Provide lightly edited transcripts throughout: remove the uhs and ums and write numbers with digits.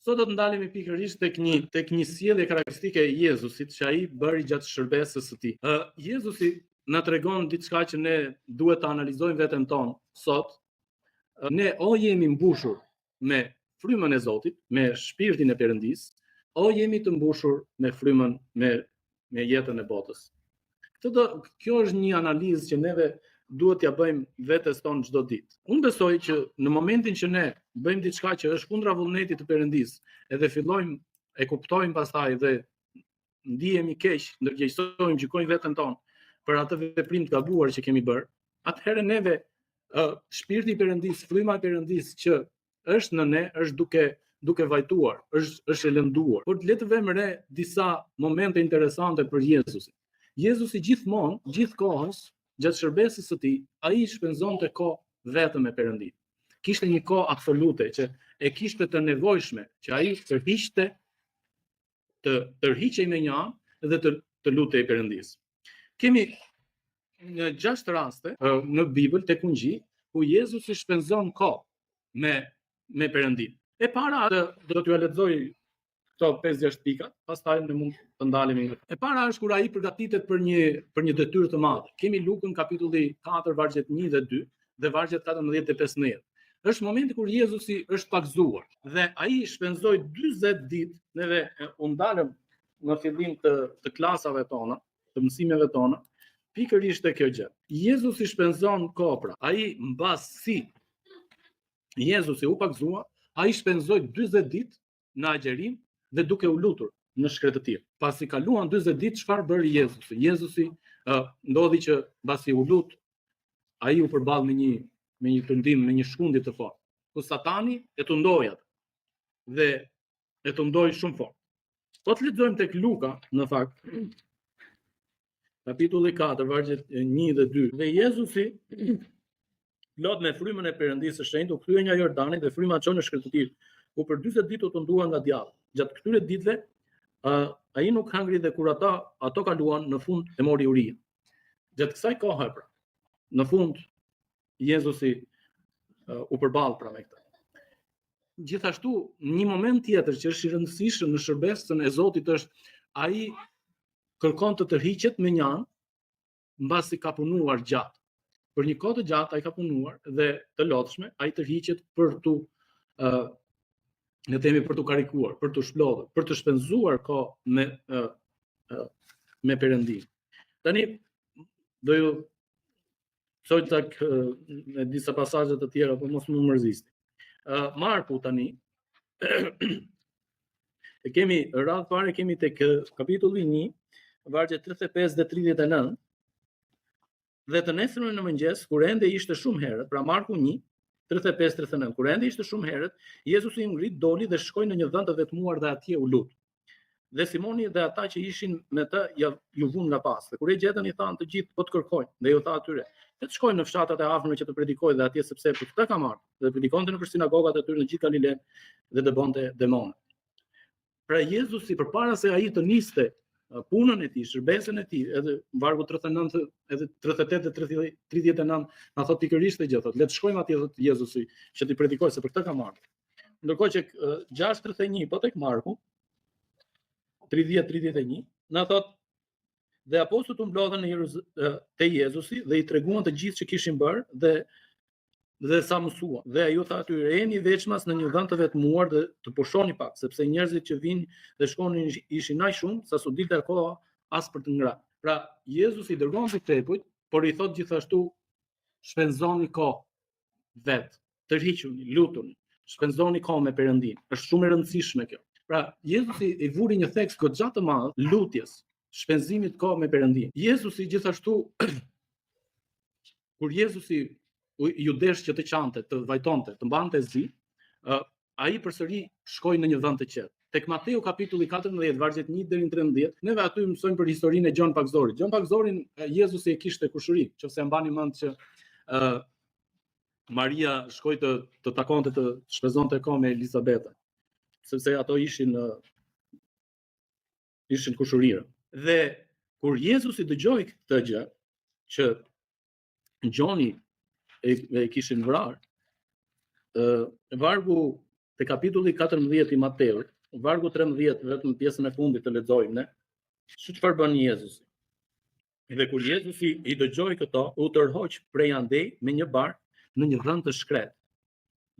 Sot do të ndalemi pikërisht tek një tek një sjellje karakteristike e Jezusit që ai bëri gjatë shërbesës së tij. Ë Jezusi na tregon diçka që ne duhet të analizojmë veten tonë sot. Ne o jemi mbushur me frymën e Zotit, me shpirtin e Perëndisë, o jemi të mbushur me frymën me me jetën e botës. Këtë do, kjo është një analizë që neve duhet t'ia bëjmë vetes tonë çdo ditë. Unë besoj që në momentin që ne bëjmë diçka që është kundra vullnetit të Perëndisë, edhe fillojmë e kuptojmë pastaj dhe ndihemi keq, ndërgjegjësohemi, gjykojmë veten tonë për atë veprim të gabuar që kemi bërë, atëherë neve uh, shpirti i Perëndisë, fryma e Perëndisë që është në ne, është duke duke vajtuar, është është e lënduar. Por le të vëmë re disa momente interesante për Jezusin. Jezusi gjithmonë, gjithë kohës, gjatë shërbesës së tij, ai shpenzonte kohë vetëm me Perëndinë. Kishte një kohë absolute që e kishte të nevojshme që ai tërhiqte të tërhiqej me një anë dhe të të lutej Perëndisë. Kemi në gjashtë raste në Bibël tek Ungjilli ku Jezusi shpenzon kohë me me Perëndinë. E para do, do t'jua lexoj këto 5-6 pika, pastaj ne mund të ndalemi. E para është kur ai përgatitet për një për një detyrë të madhe. Kemi Lukën kapitulli 4 vargjet 1 dhe 2 dhe vargjet 14 dhe 15. Është momenti kur Jezusi është pagëzuar dhe ai shpenzoi 40 ditë, neve u ndalëm në fillim të të klasave tona, të mësimeve tona, pikërisht te kjo gjë. Jezusi shpenzon kohë pra. Ai mbasi Jezusi u pagëzua, ai shpenzoi 40 ditë në agjërim dhe duke u lutur në shkretëtirë. Pasi kaluan 40 ditë, çfarë bëri Jezusi? Jezusi uh, ndodhi që mbasi u lut, ai u përball me një me një tundim, me një shkundje të fortë, ku Satani e tundoi atë dhe e tundoi shumë fort. Po të lexojmë tek Luka, në fakt, kapitulli 4, vargjet 1 dhe 2. Dhe Jezusi plot me frymën e Perëndisë së Shenjtë, u kthye nga Jordani dhe fryma e çoi në shkretëtirë, ku për 40 ditë u tundua nga djalli. Gjatë këtyre ditëve, uh, ai nuk hëngri dhe kur ata ato kaluan në fund e mori uria. Gjatë kësaj kohe pra, në fund Jezusi uh, u përball pra me këtë. Gjithashtu, një moment tjetër që është i rëndësishëm në shërbesën e Zotit është ai kërkon të tërhiqet me një anë mbasi ka punuar gjatë. Për një kohë të gjatë ai ka punuar dhe të lodhshme, ai tërhiqet për t'u ë uh, ne themi për t'u karikuar, për t'u shplodhur, për të shpenzuar kohë me uh, uh, me Perëndinë. Tani do ju çoj tak me disa pasazhe të tjera, po mos më mërzisni. Uh, Marku tani e kemi radhë parë kemi tek kapitulli 1, vargjet 35 dhe 39. Dhe të nesërmen në mëngjes, kur ende ishte shumë herët, pra Marku 1, 35-39, kur ende ishte shumë herët, Jezusi u ngrit, doli dhe shkoi në një vend të vetmuar dhe atje u lut. Dhe Simoni dhe ata që ishin me të ja ju vunë nga pas. Dhe kur e gjetën i thanë të gjithë po të kërkojnë. Dhe iu tha atyre, le të shkojmë në fshatrat e afërme që të predikoj dhe atje sepse për këtë kam ardhur. Dhe predikonte nëpër sinagogat e tyre në gjithë Galilenë dhe dëbonte demonë. Pra Jezusi përpara se ai të niste punën e tij, shërbesën e tij, edhe vargu 39 edhe 38 dhe 39 na thotë pikërisht këtë gjë, thotë, le të shkojmë atje thotë Jezusi që t'i predikoj se për këtë kam ardhur. Ndërkohë që 6:31 po tek Marku 30-31 na thot dhe apostujt u mblodhën në Jeruz te Jezusi dhe i treguan të gjithë që kishin bërë dhe dhe sa mësuan. Dhe ai u tha atyre, ejani veçmas në një vend të vetmuar dhe të pushoni pak, sepse njerëzit që vinin dhe shkonin ishin aq shumë sa s'u dilte koha as për të ngrënë. Pra, Jezusi i dërgon disipujt, por i thot gjithashtu shpenzoni kohë vetë. Tërhiquni, lutuni, shpenzoni kohë me Perëndinë. Është shumë e rëndësishme kjo. Pra, Jezusi i vuri një theks goxha të madh lutjes, shpenzimit kohë me Perëndinë. Jezusi gjithashtu kur Jezusi iu desh që të qante, të vajtonte, të mbante zi, uh, ai përsëri shkoi në një vend të qetë. Tek Mateu kapitulli 14, vargjet 1 deri në 13, neve aty mësojmë për historinë e Gjon Pagëzorit. Gjon Pagëzorin Jezusi e kishte kushëri, nëse e mbani mend që ë uh, Maria shkoi të të takonte të shpenzonte kohë me Elizabetën, sepse ato ishin ishin kushërira. Dhe kur Jezusi dëgjoi këtë gjë, që Gjoni e, e kishin vrarë, ë vargu Te kapitulli 14 i Mateut, vargu 13, vetëm pjesën e fundit të lexojmë ne. Se çfarë bën Jezusi? Dhe kur Jezusi i dëgjoi këto, u tërhoq prej andej me një barkë në një vend të shkretë.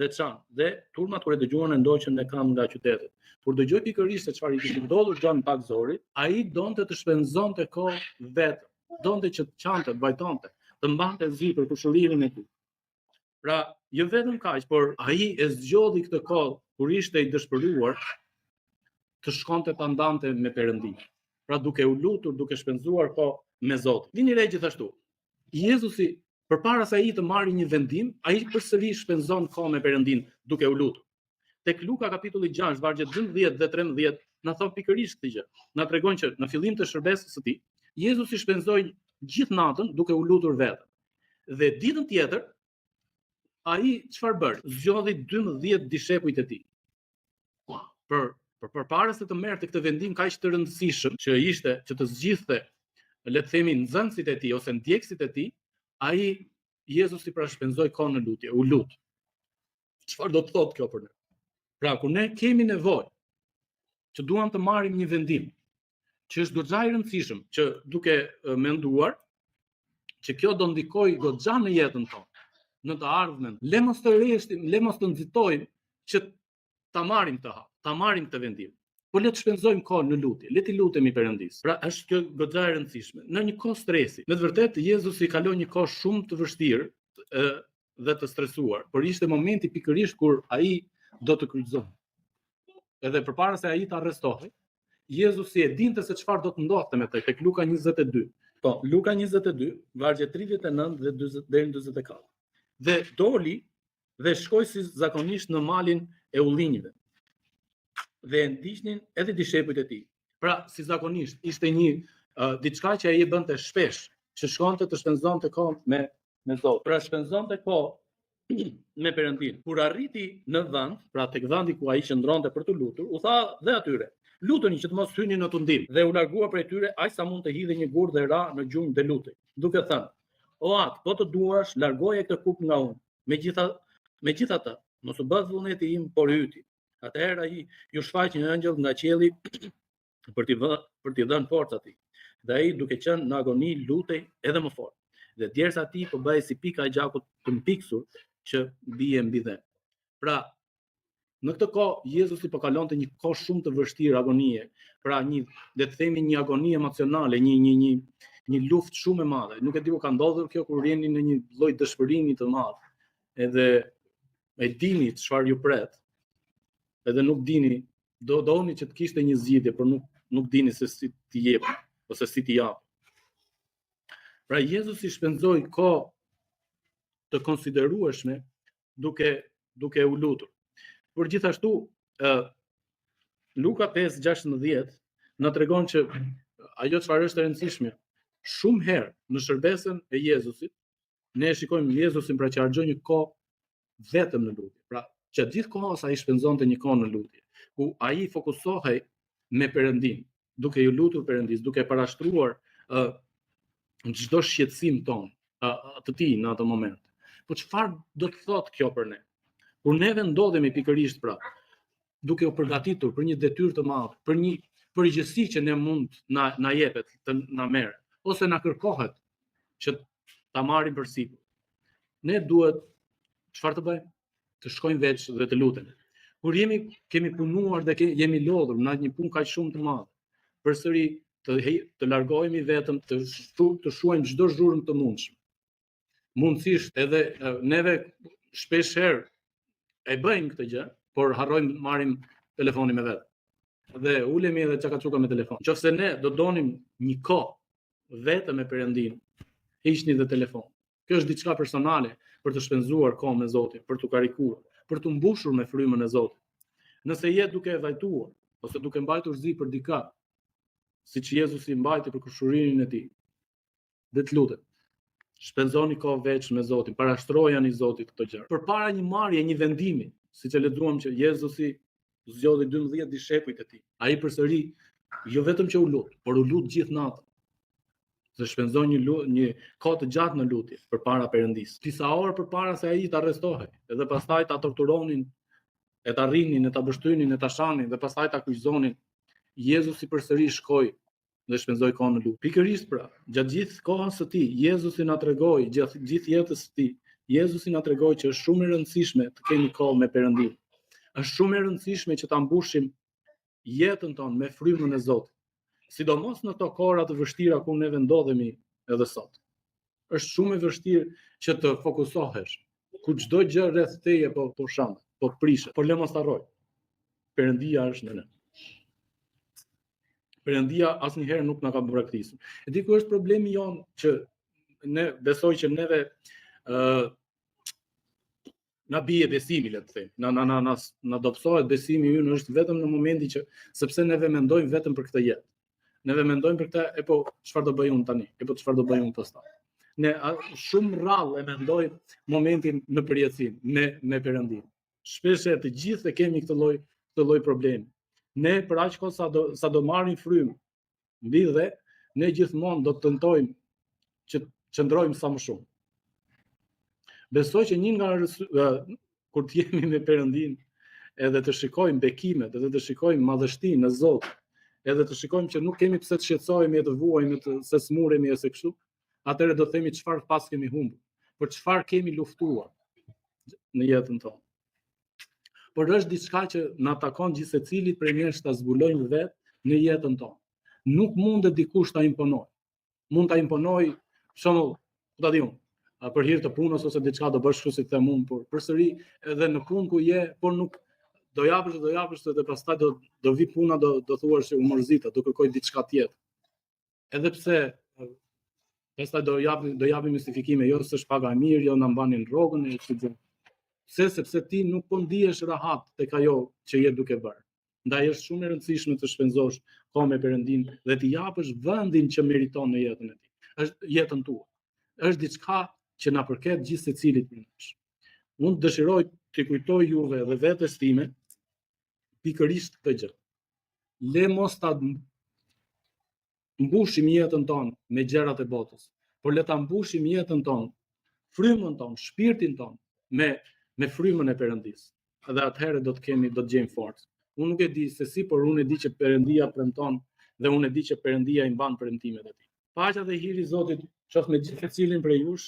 Dhe qan, dhe turmat kur e dëgjuan e ndoqën me këmbë nga qytetet. Kur dëgjoi pikërisht se çfarë i kishte ndodhur Gjon Pagëzorit, ai donte të shpenzonte kohë vetëm, donte që të qante, të vajtonte, të mbante zi për kushëririn e tij. Pra, jo vetëm kaq, por ai e zgjodhi këtë kohë kur ishte i dëshpëruar të shkonte ta ndante me Perëndinë. Pra duke u lutur, duke shpenzuar kohë me Zotin. Vini re gjithashtu. Jezusi përpara se ai të marrë një vendim, ai përsëri shpenzon kohë me Perëndinë duke u lutur. Tek Luka kapitulli 6, vargjet 12 dhe 13 na thon pikërisht këtë gjë. Na tregon që në fillim të shërbesës së tij, Jezusi shpenzoi gjithë natën duke u lutur vetëm. Dhe ditën tjetër, ai çfarë bëri? Zgjodhi 12 dishepujt e tij. Për për përpara se të merrte këtë vendim kaq të rëndësishëm që ishte që të zgjidhte le të themi nxënësit e tij ose ndjekësit e tij, ai Jezusi pra shpenzoi kohë në lutje, u lut. Çfarë do të thotë kjo për ne? Pra kur ne kemi nevojë që duam të marrim një vendim, që është goxha i rëndësishëm, që duke menduar që kjo do ndikojë goxha në jetën tonë, në të ardhmen, le mos të reshtim, le mos të nxitojmë që ta marrim këtë hap, ta marrim këtë vendim. Po le të shpenzojmë kohë në lutje, le t'i lutemi Perëndisë. Pra është kjo goxha e rëndësishme. Në një kohë stresi, në të vërtetë Jezusi kaloi një kohë shumë të vështirë dhe të stresuar, por ishte momenti pikërisht kur ai do të kryqëzohej. Edhe përpara se ai të arrestohej, Jezusi e dinte se çfarë do të ndodhte me të tek Luka 22. Po, Luka 22, vargje 39 dhe 40 deri në 44. Dhe doli dhe shkoi si zakonisht në malin e ullinjve. Dhe e ndiqnin edhe dishepujt e tij. Pra, si zakonisht, ishte një uh, diçka që ai e bënte shpesh, që shkonte të shpenzonte kohë me me Zotin. Pra shpenzonte kohë me Perëndinë. Kur arriti në vend, pra tek vendi ku ai qëndronte për t'u lutur, u tha dhe atyre: Lutuni që të mos hyni në tundim. Dhe u largua prej tyre aq sa mund të hidhej një gur dhe ra në gjunjë dhe lutej, duke thënë: O Atë, po të duash, largoje këtë kupë nga unë. Megjithatë, megjithatë, mos u bëftë vullneti im, por yti. Atëherë ai iu shfaq një engjëll nga qielli për t'i vë, për t'i dhënë forcë atij. Dhe ai duke qenë në agoni lutej edhe më fort. Dhe djersa e tij po bëhej si pika e gjakut të mpiksur që bie mbi dhe. Pra, në këtë kohë Jezusi po kalonte një kohë shumë të vështirë agonie, pra një le të themi një agoni emocionale, një një një një luftë shumë e madhe. Nuk e di ku ka ndodhur kjo kur jeni në një lloj dëshpërimi të madh. Edhe e dini çfarë ju pret. Edhe nuk dini do doni që të kishte një zgjidhje, por nuk nuk dini se si t'i jep ose si t'i jap. Pra Jezusi shpenzoi kohë të konsiderueshme duke duke u lutur. Por gjithashtu ë Luka 5:16 na tregon që ajo çfarë është e rëndësishme, shumë herë në shërbesën e Jezusit, ne e shikojmë Jezusin pra që harxhoi një kohë vetëm në lutje. Pra, gjatë gjithë kohës ai shpenzonte një kohë në lutje, ku ai fokusohej me Perëndinë, duke iu lutur Perëndisë, duke parashtruar ë uh, çdo shqetësim ton uh, të tij në atë moment. Po çfarë do të thotë kjo për ne? Kur neve ndodhemi pikërisht pra, duke u përgatitur për një detyrë të madhe, për një përgjegjësi që ne mund na na jepet, të na merret, ose na kërkohet që ta marrim përsipër. Ne duhet çfarë të bëjmë? Të shkojmë veç dhe të lutemi. Kur jemi kemi punuar dhe ke, jemi lodhur në një punë kaq shumë të madhe, përsëri të të largohemi vetëm të shu, të shuajmë çdo zhurmë të mundshme. Mundësisht edhe neve shpesh herë e bëjmë këtë gjë, por harrojmë marrim telefonin me vete. Dhe ulemi edhe çaka çuka me telefon. Qofse ne do donim një kohë vetëm me Perëndinë, hiqni dhe telefon. Kjo është diçka personale për të shpenzuar kohë me Zotin, për t'u karikuar, për t'u mbushur me frymën e Zotit. Nëse je duke e vajtuar ose duke mbajtur zi për dikë, siç Jezusi mbajti për kushërinin e tij, dhe të lutem, shpenzoni kohë veç me Zotin, parashtrojani Zotit këto gjëra. Përpara një marrje, një vendimi, siç e lexuam që Jezusi zgjodhi 12 dishepujt e tij. Ai përsëri jo vetëm që u lut, por u lut gjithë natën. Dhe shpenzoi një një kohë të gjatë në lutje përpara Perëndisë. Disa orë përpara se ai të arrestohej, edhe pastaj ta torturonin. e ta rrihnin, e ta pështynin, e ta shanin dhe pastaj ta kryqëzonin, Jezusi përsëri shkoi dhe shpenzoi kohën në lutje. Pikërisht pra, gjatë gjithë kohës së tij, Jezusi na tregoi gjatë gjithë jetës së tij, Jezusi na tregoi që është shumë e rëndësishme të kemi kohë me Perëndinë. Është shumë e rëndësishme që ta mbushim jetën tonë me frymën e Zotit. Sidomos në këto kohëra të vështira ku neve ndodhemi edhe sot. Është shumë e vështirë që të fokusohesh, ku çdo gjë rreth teje po po shembet, po prishet. Por le mos harroj. Perëndia është në ne. Perëndia asnjëherë nuk na ka braktisur. E di ku është problemi jonë që ne besoj që neve ë uh, na bie besimi le të them. Na na na na na dobësohet besimi ynë është vetëm në momentin që sepse neve mendojmë vetëm për këtë jetë. Neve mendojmë për këtë, e po çfarë do bëj unë tani? E po çfarë do bëj unë pastaj? Ne a, shumë rrallë e mendojmë momentin në përjetësinë me me Perëndinë. Shpesh e të gjithë e kemi këtë lloj këtë lloj problemi. Ne për aq kohë sa do sa do marrim frymë mbi dhe ne gjithmonë do të tentojmë që të qëndrojmë sa më shumë. Besoj që një nga kur të jemi me Perëndinë, edhe të shikojmë bekimet, edhe të shikojmë madhështinë e Zotit, edhe të shikojmë që nuk kemi pse të shqetësohemi e të vuajmë të se smuremi ose kështu, atëherë do të themi çfarë paskemi humbur, për çfarë kemi luftuar në jetën tonë. Por është diçka që na takon gjithsecilit prej nesh ta zbulojmë vetë në jetën tonë. Nuk mundet dikush ta imponojë. Mund ta imponojë, për shembull, ku ta di unë, për hir të punës ose diçka do bësh kështu si them unë, por përsëri edhe në punë ku je, por nuk do japësh do japësh dhe pastaj do do vi puna do do thuash që u mërzita, do kërkoj diçka tjetër. Edhe pse pastaj do japim do japim justifikime, jo s'është paga e mirë, jo na mbanin rrogën e kështu gjë. Pse sepse ti nuk po ndihesh rahat tek ajo që je duke bërë. Ndaj është shumë e rëndësishme të shpenzosh kohë me Perëndinë dhe t'i japësh vendin që meriton në jetën e tij. Është jetën tuaj. Është diçka që na përket gjithsecilit prej nesh. Unë dëshiroj t'i kujtoj juve dhe vetes time pikërisht këtë gjë. Le mos ta mbushim jetën tonë me gjërat e botës, por le ta mbushim jetën tonë, frymën tonë, shpirtin tonë me me frymën e Perëndisë. Dhe atëherë do të kemi do të gjejmë forcë. Unë nuk e di se si, por unë e di që Perëndia premton dhe unë e di që Perëndia i mban premtimet e tij. Paqja dhe hiri i Zotit qoftë me gjithsecilin prej jush.